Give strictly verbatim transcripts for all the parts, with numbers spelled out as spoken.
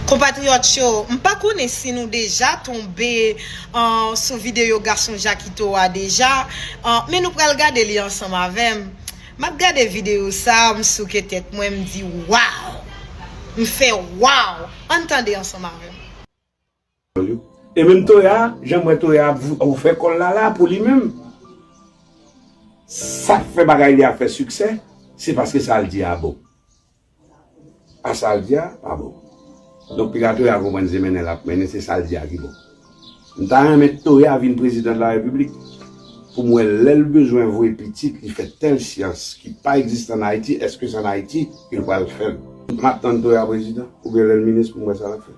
Konpatriyòt yo, m pa konnen si nou deja tonbe, uh, sou videyo gason Jakito a deja, uh, men nou pral gade li ansanm avè m. M ap gade videyo sa a, m souke tèt mwen, m di, "Waw!" M fè, "Waw!" Ann tande ansanm avè m. E menm Toya, jan m wè Toya ap ou fè kòl la la pou li menm. Sa k fè bagay li ap fè siksè, se paske sa l di a bon. A sa l di a, pa bon. Donk piga Toya konprann se mennen l ap mennen, se sa l di a ki bon. M ta renmen Toya vin prezidan de la repiblik pou m wè lè l bezwen voye pitit li fè tèl syans ki pa egziste ann Ayiti, èske se ann Ayiti ke l pral fè l? M ap tann Toya prezidan oubyen lè l minis pou m wè sa l ap fè.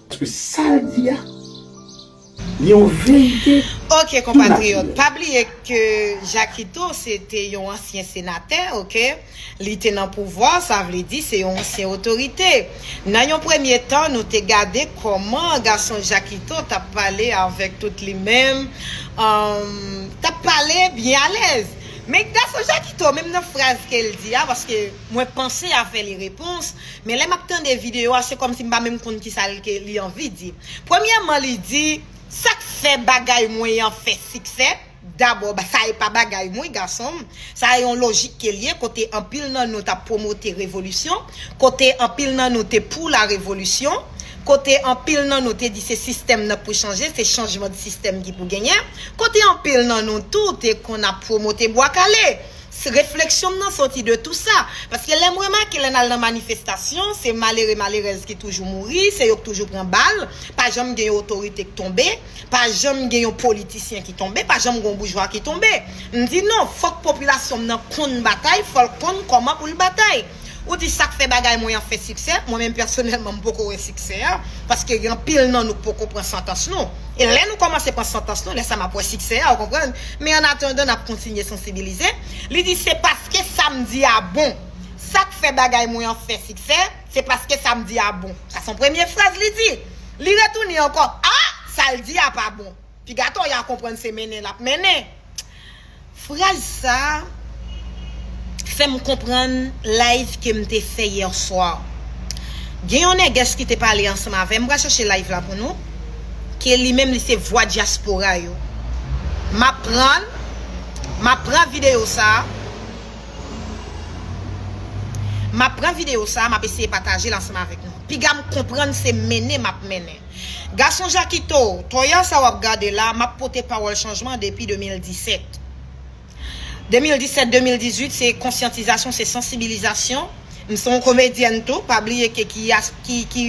Paske sa l di a, li yon verite. Ok, konpatriyòt, pa bliye ke Jakito se te yon ansyen senatè, ok? Li te nan pouvwa, sa vle di se yon ansyen otorite. Nan yon premye tan, nou te gade kòman gason Jakito t ap pale avèk tout li menm, um, t ap pale byen alèz. Men gason Jakito, menm nan fraz ke l di a, paske mwen panse a fè li repons, men lè m ap tande videyo a, se kòmsi m pa menm konn kisa l ke li anvi di. Premyèman, li di, "Sa k fè bagay mwen an fè siksè?" Dabò, sa e pa bagay mwen, gason m. Sa e yon lojik ke l ye, kote anpil nan nou t ap pwomote revolisyon, kote anpil nan nou te pou la revolisyon, kote anpil nan nou te di se sistèm nan pou chanje, se chanjman de sistèm ki pou genyen, kote anpil nan nou tou te konn ap pwomote bwa kale. Refleksyon m nan soti de tou sa. Paske lè m remake lè n al nan manifestasyon, se malere malerèz ki toujou mouri, se yo k toujou pran bal, pa janm gen yon otorite k tonbe, pa janm gen yon politisyen ki tonbe, pa janm gen yon boujwa ki tonbe. M di non, fòk popilasyon m nan konn batay, fò l konn kòman pou l batay. Ou di sa k fè bagay mwen an fè siksè, mwen menm pèsonèlman m poko wè siksè a, paske gen anpil nan nou k poko pran santans nou. E lè nou kòmanse pran santans nou, lè sa m ap wè siksè a, ou konprann? Men annatandan, n ap kontinye sansibilize. Li di se paske sa m di a bon. Sa k fè bagay mwen an fè siksè, se paske sa m di a bon. Sa se yon premye fraz li di. Li retounen ankò, a, sa l di a pa bon. Piga Toya konprann se mennen l ap mennen. Fraz sa a fè m konprann live ke m te fè yè swa. Gen yon nègès ki te pale ansanm avè m, m pral chèche live la pou nou, ke li menm li se vwa dyaspora yo. M ap pran l, m ap pran videyo sa a, m ap pran videyo sa a, m ap eseye pataje l ansanm avèk nou. Piga m konprann se mennen m ap mennen. Gason Jakito, Toya sa w ap gade la, m ap pote pawòl chanjman depi de mil disèt. De mil disèt, de mil dizuit, se konsyantizasyon, se sansibilizasyon. M se yon komedyèn tou, pa bliye ke ki, ki, ki